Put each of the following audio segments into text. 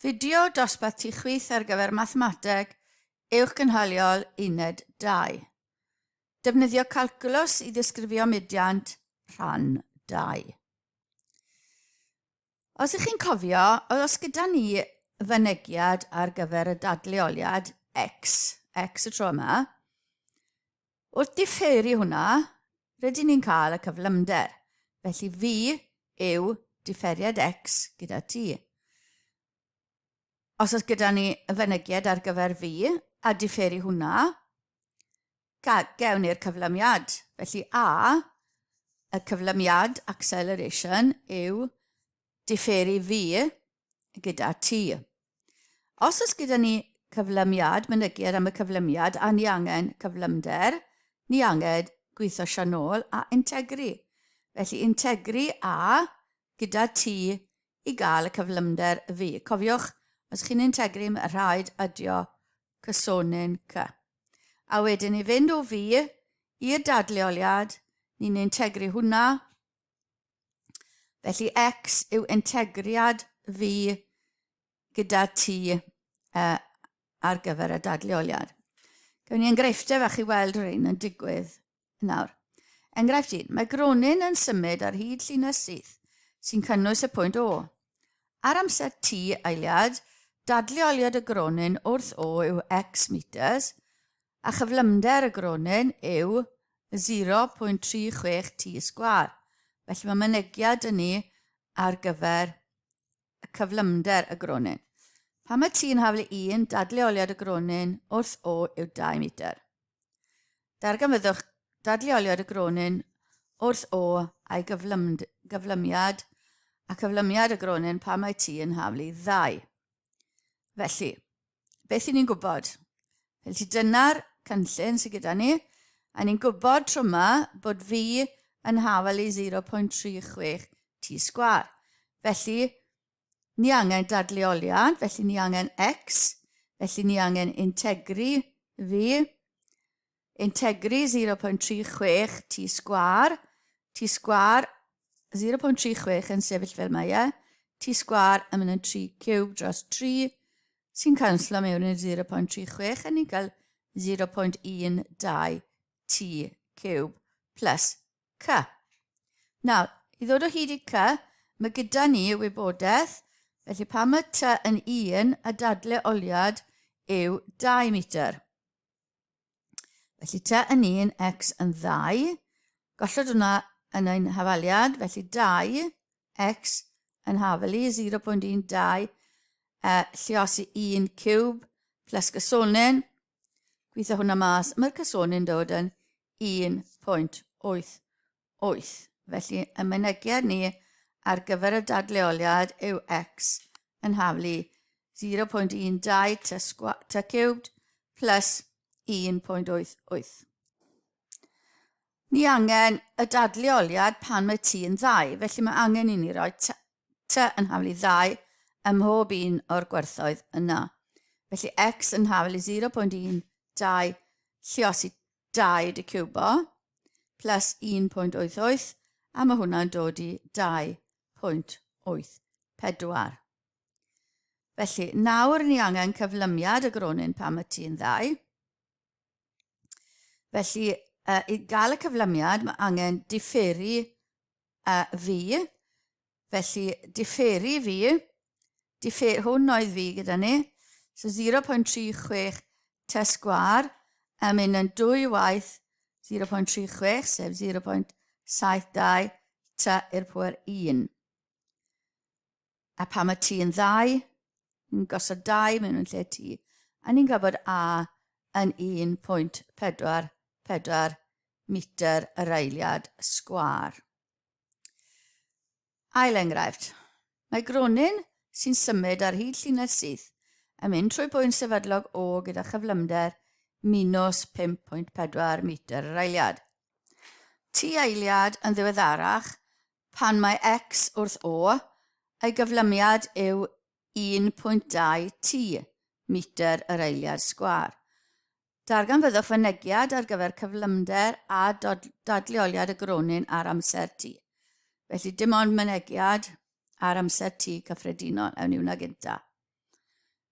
Fideo dosbarth tu chwith ar gyfer Mathemateg Uwchgynhaliol Uned 2. Defnyddio calcwlws i ddisgrifio mudiant rhan 2. Os ych chi'n cofio, os gyda ni fynegiad ar gyfer y dadleoliad x, x y tro yma, Wrth diferu hwnna, rydyn ni'n cael y cyflymder. Felly V yw diferiad X gyda T. Os oes gyda ni y fynegiad ar gyfer V a diferu hwnna, gewn ni'r cyflymiad. Felly A, y cyflymiad, acceleration, yw diferu V gyda T. Os oes gyda ni cyflymiad, mynegiad am y cyflymiad, a ni angen cyflymder, ni angen gweithio sianôl a integru. Felly integru A gyda T i gael y cyflymder V. Cofiwch, os chi'n integru, mae rhaid adio cysonyn C. A wedyn i fynd o V i'r dadleoliad, ni'n integru hwnna. Felly x yw integriad V gyda T uh, ar gyfer y dadleoliad. Gawn ni enghreifftiau fach i weld rhain yn digwydd nawr. Enghraifft 1. Mae gronyn yn symud ar hyd llinell syth sy'n cynnwys y pwynt O. Ar amser T eiliad, dadleoliad y gronyn wrth O yw x meters, a chyflymder y gronyn yw 0.36 t sgwâr. Felly mae mynegiad yn ni ar gyfer y cyflymder y gronyn. Pan mae t yn haflu 1, dadleoliad y gronyn wrth O yw 2 metr. Darganfyddwch dadleoliad y gronyn wrth O a'i gyflymd, gyflymiad a cyflymiad y gronyn pan mae t yn haflu 2. Felly, beth i ni'n gwybod? Felly dyna'r cynllun sydd gyda ni, a ni'n gwybod tro yma bod V yn hafal i 0.36 t sgwar. Felly, ni angen dadleoliad, felly ni angen x, felly ni angen integru V, Integru 0.36 t sgwâr, t sgwâr 0.36 yn sefyll fel mae e, t sgwâr yn mynd yn 3 ciwb dros 3, sy'n canslo mewn i'r 0.36 a ni'n cael 0.12 t ciwb plus c. Nawr, i ddod o hyd i c, mae gyda ni wybodaeth, felly pan mae t yn 1, y dadleoliad yw 2 metr. Felly t yn 1, x yn 2. Gollod hwnna yn ein hafaliad, felly 2, x yn hafal i 0.12, uh, lliosi 1 ciwb plus gysonyn. Gweithio hwnna mas, mae'r cysonyn dod yn 1.88. Felly y mynegiad ni ar gyfer y dadleoliad yw x yn haflu 0.12 t, t cubed plus 1.88. Ni angen y dadleoliad pan mae t yn ddau, felly mae angen i ni roi t, t yn haflu ddau ym mhob un o'r gwerthoedd yna. Felly x yn haflu 0.12 lliosi 2 dy ciwbo plus 1.88 a mae hwnna'n dod i 2.84. Felly, nawr ni angen cyflymiad y gronyn pan mae ti'n ddau. Felly, uh, i gael y cyflymiad, mae angen diferu uh, fi. Felly, diferu fi, diferu, hwn oedd fi gyda ni, so 0.36 t sgwar yn mynd yn dwy waith 0.36, sef 0.72 t i'r pwer 1. A pan mae t yn ddau, ni'n gosod 2 mewn yn lle t, a ni'n cael bod a yn 1.44 metr yr eiliad sgwâr. Ail enghraifft. Mae gronyn sy'n symud ar hyd llinell syth yn mynd trwy bwynt sefydlog O gyda chyflymder minus 5.4 metr yr eiliad. T eiliad yn ddiweddarach, pan mae x wrth O, ei gyflymiad yw 1.2 T metr yr eiliad sgwâr. Darganfyddwch fynegiad ar gyfer cyflymder a dadleoliad y gronyn ar amser T. Felly dim ond mynegiad ar amser T cyffredinol. Ewn ni hwnna gynta.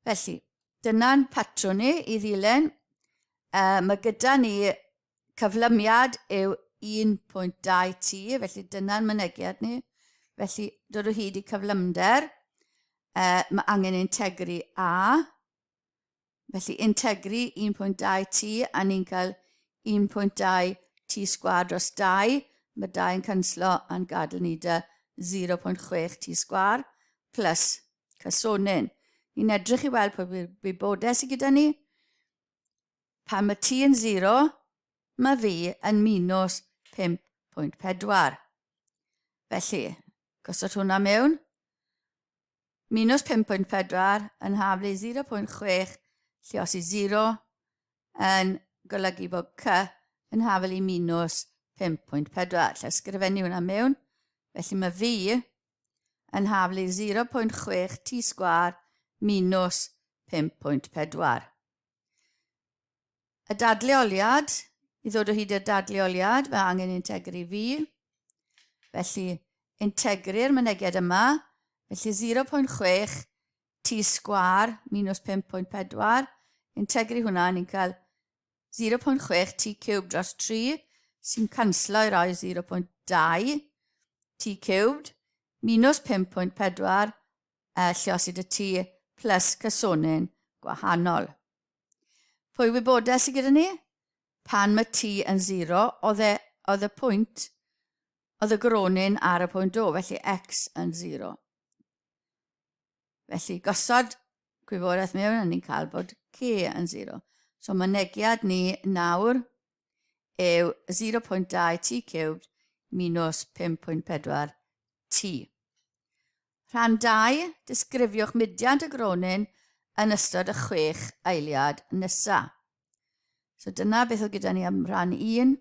Felly, dyna'n patrwn ni i ddilyn. Mae gyda ni cyflymiad yw 1.2 t, felly dyna'n mynegiad ni. Felly, dod o hyd i cyflymder, mae angen integru A. Felly, integru 1.2 t, a ni'n cael 1.2 t sgwâr dros 2. Mae 2 yn canslo a'n gadael ni dy 0.6 t sgwâr plus cysonyn. Ni'n edrych i weld pwy wybodaeth sydd gyda ni. Pan mae t yn 0, mae fi yn minus 5.4. Felly, gosod hwnna mewn. Minus 5.4 yn haflu 0.6 lliosi 0 yn golygu bod c yn haflu minus 5.4. Lle ysgrifennu hwnna mewn. Felly mae fi yn haflu 0.6 t sgwâr minus 5.4. Y dadleoliad, i ddod o hyd i'r dadleoliad, mae angen integru fi. Felly, integru'r mynegiad yma, felly 0.6 t sgwâr minus 5.4, integru hwnna, ni'n cael 0.6 t cubed dros 3, sy'n canslo i roi 0.2 t cubed, minus 5.4 lliosid y t plus cysonyn gwahanol. Pwy wybodaeth sydd gyda ni? Pan mae t yn 0, oedd, e, oedd y pwynt, oedd y gronyn ar y pwynt O, felly x yn 0. Felly, gosod gwybodaeth mewn, a ni'n cael bod k yn 0. So, mynegiad ni nawr yw 0.2 t cubed minus 5.4 t. Rhan 2, disgrifiwch mudiant y gronyn yn ystod y chwech eiliad nesa. So dyna beth oedd gyda ni am rhan 1.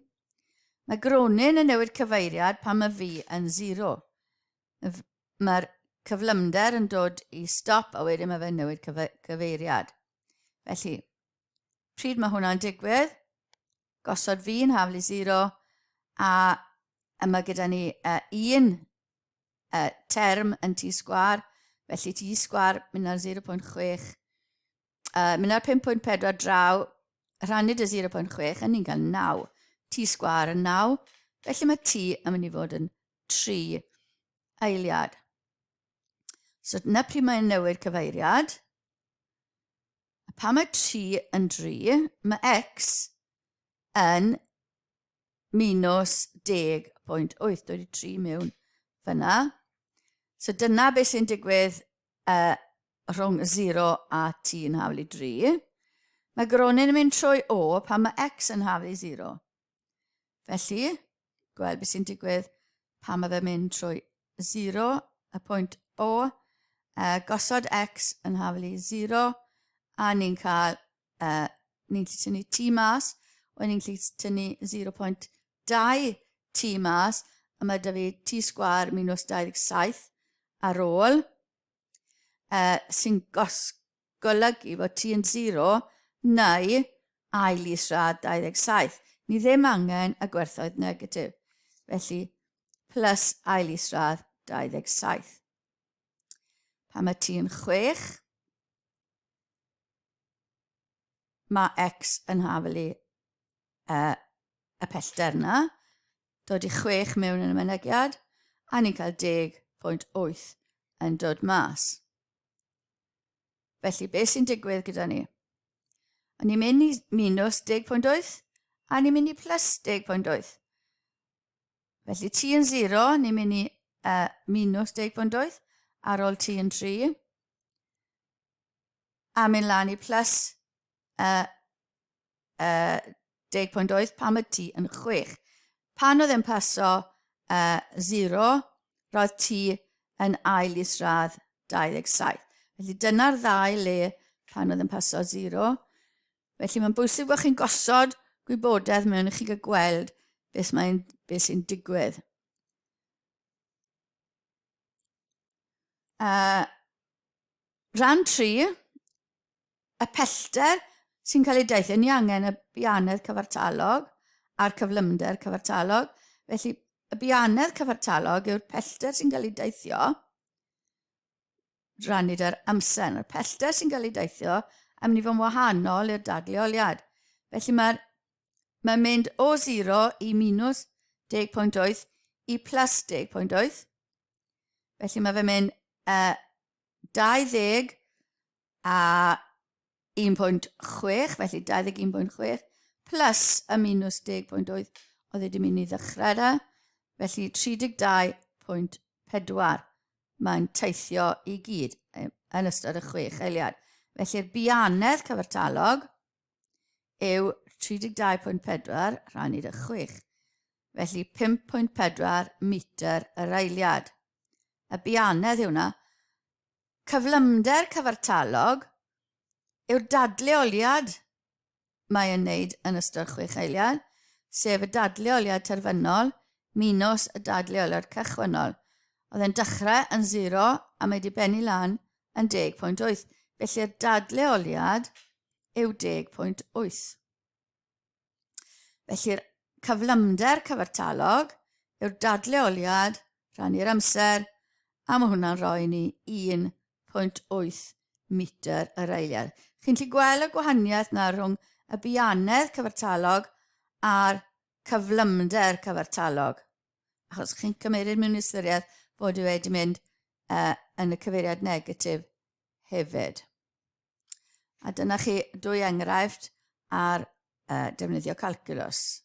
Mae gronyn yn newid cyfeiriad pan mae fi yn 0. Mae'r cyflymder yn dod i stop a wedyn mae fe'n newid cyfeiriad. Felly, pryd mae hwnna'n digwydd? Gosod fi'n haflu 0 a yma gyda ni un term yn t sgwar, felly t sgwar mynd ar 0.6, mynd ar 5.4 draw, rhannu dy 0.6, a ni'n cael 9. T sgwar yn 9, felly mae t yn mynd i fod yn 3 eiliad. So dyna pryd mae'n newid cyfeiriad. A pan mae 3 yn 3, mae x yn minus 10.8, dod i 3 mewn fyna. So dyna beth sy'n digwydd rhwng 0 a t yn haflu 3. Mae gronyn yn mynd trwy O pan mae x yn haflu 0. Felly, gweld beth sy'n digwydd pan mae fe'n mynd trwy 0, y pwynt O, gosod x yn haflu 0, a ni'n cael, ni'n gallu tynnu t mas, wedyn ni'n gallu tynnu 0.2 t mas, a mae da fi t sgwar minus 27 ar ôl, sy'n gos golygu fod t yn 0 neu ail isradd 27. Ni ddim angen y gwerthoedd negatif, felly plus ail isradd 27. Pan mae t yn 6, mae x yn hafelu y pellter yna. Dod i 6 mewn yn y mynegiad, a ni'n cael 10.8 yn dod mas. Felly, beth sy'n digwydd gyda ni? O'n ni'n mynd i minus 10.8 a ni'n mynd i plus 10.8. Felly, t yn 0, ni'n mynd i minus 10.8 ar ôl t yn 3. A mynd lan i plus 10.8 pan mae t yn 6. Pan oedd e'n paso 0, roedd t yn ail isradd 27. Felly dyna'r ddau le pan oedd yn paso 0. Felly mae'n bwysig bod chi'n gosod gwybodaeth mewn i chi gael gweld beth, mae'n, beth sy'n digwydd. Rhan 3, y pellter sy'n cael ei deithio. Ni angen y bianedd cyfartalog a'r cyflymder cyfartalog. Felly, y bianedd cyfartalog yw'r pellter sy'n cael ei deithio. rannu da'r amser. Mae'r pellter sy'n cael ei deithio yn mynd i fod yn wahanol i'r dadleoliad. Felly mae'r mae'n mynd o 0 i minus 10.8 i plus 10.8. Felly mae fe'n mynd 20 a 1.6, felly 21.6 plus y minus 10.8 oedd wedi mynd i ddechrau da. Felly 32.4 mae'n teithio i gyd yn ystod y chwech eiliad. Felly'r bianedd cyfartalog yw 32.4 rhannu dy 6. Felly 5.4 metr yr eiliad. Y bianedd yw hwnna. Cyflymder cyfartalog yw'r dadleoliad mae yn wneud yn ystod chwech eiliad, sef y dadleoliad terfynol minus y dadleoliad cychwynnol. Oedd e'n dechrau yn 0 a mae wedi bennu lan yn 10.8. Felly'r dadleoliad yw 10.8. Felly'r cyflymder cyfartalog yw'r dadleoliad rhannu'r amser, a mae hwnna'n rhoi ni 1.8 metr yr eiliad. Chi'n gallu gweld y gwahaniaeth na rhwng y bianedd cyfartalog a'r cyflymder cyfartalog. Achos chi'n cymeryd mewn ystyriaeth bod i wedi mynd yn y cyfeiriad negatif hefyd. A dyna chi dwy enghraifft ar defnyddio calculus.